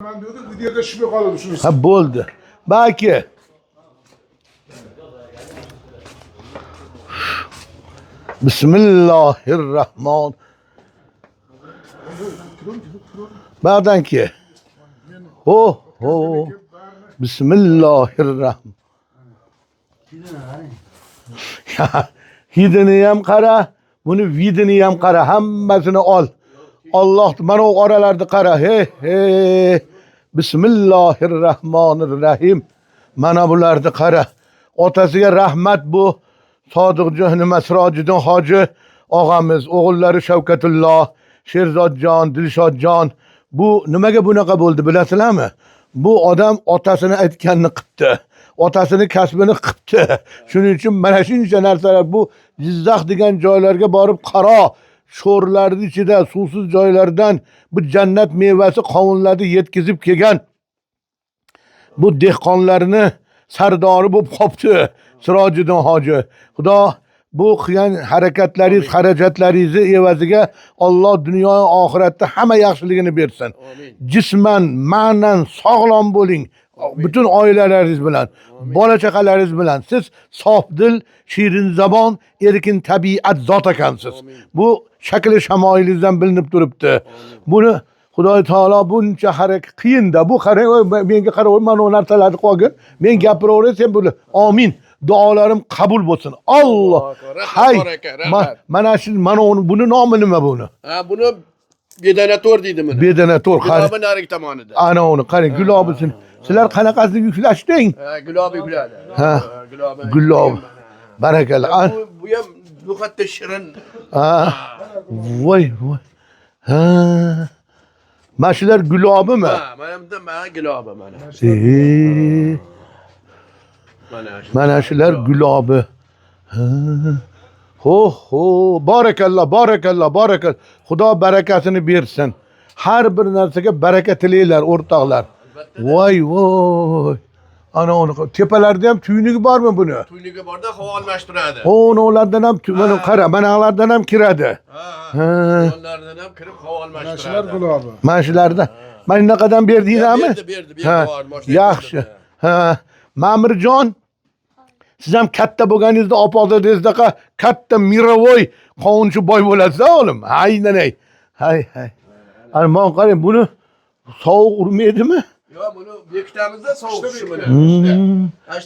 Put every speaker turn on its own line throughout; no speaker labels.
Man diyorduk, videoda tushmay qoladi shunisi.
Ha, bo'ldi. Balki Bismillahirrahman. Ba'dan ki. Ho ho. Bismillahirrahman. Hidini ham qara, buni vidini ham qara, hammasini ol. Alloh mana u oralarni qara. Hey hey. Bismillahirrahmanirrahim. Mana bularni qara. Otasiga rahmat bu Sodiqjon nima Sirojiddin hoji og'amiz, o'g'illari Shavkatulloh, Sherzodjon, Dilshodjon. Bu nimaga bunaqa bo'ldi bilasizlarmi? Bu odam otasini aytganini qilibdi. Otasini kasbini qilibdi. Shuning uchun mana shuncha narsalar bu Jizzax degan joylarga borib qaro sho'rlarning ichida suvsiz joylardan bu jannat mevasi qovunlarni yetkazib kelgan bu dehqonlarni sardori bo'lib qopti Sirojiddin hoji. Xudo bu qilgan harakatlaringiz, xarajatlaringizni evaziga Alloh dunyo va oxiratda hamma yaxshiligini bersin. Jisman, ma'nan sog'lom bo'ling. Butun oilalaringiz bilan, bola chaqalaringiz bilan siz sofdil, shirin zabon, erkin tabiat zot ekansiz. Bu shakli shamoilingizdan bilinib turibdi. Buni Xudoy taolo buncha harakat qiyinda. Bu qarang, oy, menga qarab, mana u narsalarni qolgin. Men gapiraveray, sen buni amin. Duolarim qabul bo'lsin. Alloh.
Rahmat,
Hay.
baraka, rahmat.
Mana shu mana uni buni nomi nima buni?
Ha, buni bedanator deydi buni.
Bedanator. Qara.
Gulobi narigi tomonida.
Ana uni qarang, gulobisini. Sizlar qanaqasini yuklashding?
Ha, gulobi yukladi.
Ha.
Gulobi.
Gulob. Barakalla.
Bu ham no'xatda shirin.
Ha. Voy voy. Ha. Mana shular gulobimi?
Ha, mana bunda mana gulobi mana.
Ee,
Mana shu.
mana shular gulobi. Ha. Ho ho, barakalla, barakalla, barakalla. Xudo barakasini bersin. Har bir narsaga baraka tilaylar o'rtoqlar. Voy voy. Ana uni tepalarda ham tuynigi bormi buni?
Tuynigi borda havo almashtiradi.
Uni ulardan ham mana qara, mana ulardan ham kiradi.
Ha.
Ha.
Ulardan ham kirib havo
Mana shular
almashtiradi.
gulobi.
Mana shularda. Mana shunaqadan berdinglarmi?
Berdi, berdi, berdi.
Ha,
Havo almashtiradi.
yaxshi. Ha, Ma'mirjon, siz ham katta bo'lganingizda opa-dadaringizdaqa katta mirovoy qovunchi boy bo'lasiz o'g'lim. Aynan ay. Hay hay. Ana mana qarang, buni sovuq urmaydimi?
Yo'q, buni bekitamizda sovuq tushi buni.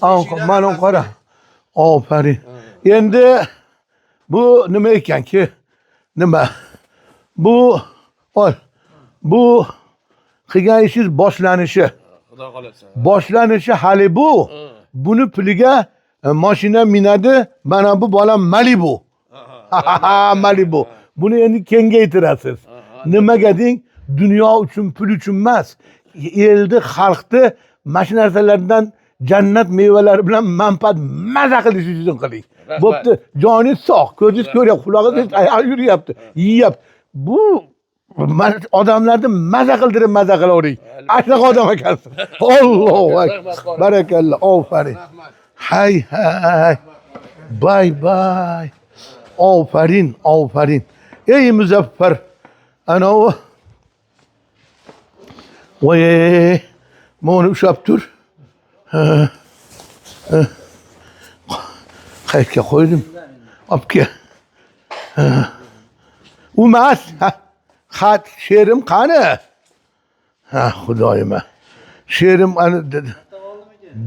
Ana mana qara. Ofarin. Endi bu nima ekanki? Nima? Bu ol. Bu qilgan ishingiz boshlanishi.
Xudo xolasa.
Boshlanishi hali bu. Buni puliga mashina minadi. Mana bu bola Malibu. Malibu. Buni endi kengaytirasiz. Nimaga deng? Dunyo uchun, pul uchun emas. Elni, xalqni mana shu narsalardan jannat mevalari bilan manfaat maza qilish uchun qiling.
Rahmat.
Bo'pti, joningiz sog', ko'zingiz ko'ryapti, qulog'ingiz oyog'i yuryapti, yeyapti. Bu mana odamlarni maza qildirib maza qilavering. Shunaqa odam ekansiz. Allohu akbar. Barakalla, ofarin. Hay hay. Bay bay. Ofarin, ofarin. Ey Muzaffar. Ana u. Voy, mana ushlab tur. Ha. Ha. Qayerga qo'ydim? Olib kel. Ha. U emas. Ha. Xat she'rim qani? Ha, xudoyim. She'rim ana dedi.